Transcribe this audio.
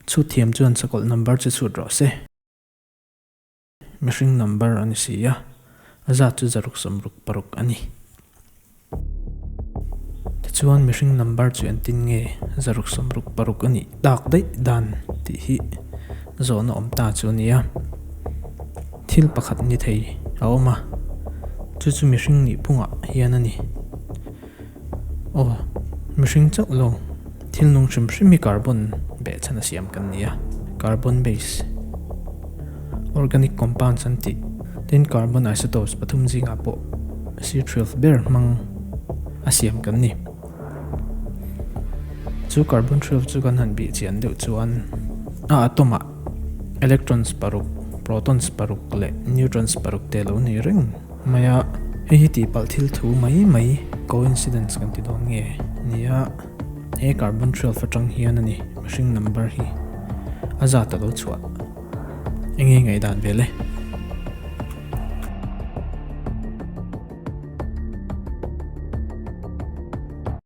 Chhut thiam chuan sakawlh number chu chhut rawh se. Mihring number a ni si a, a zat chu 166 a ni. Tichuan mihring number chu entin nge 166 a nih tak daih dan tih hi zawhna awm ta chu a ni a. Thil pakhat ni thei a awm a, chu chu mihring nih phungah hian a ni. Aw, mihring chauh lo, thil nung hrim hrim hi carbon behchhan a siam kan ni a, carbon base, organic compounds an tih, tin carbon isotopes pathum zingah pawh C12 ber hmang a siam kan ni. Chu carbon 12 chu kan han bih chian deuh chuan a atom ah electrons paruk, protons paruk leh neutrons paruk te lo ni reng. Mai a, hei hi tihpalh thil thu mai mai coincidence kan ti dawn nge nia, he carbon 12 atang hian a ni mihring number hi a zat a lo chhuah. Enge ngaihdan vel e.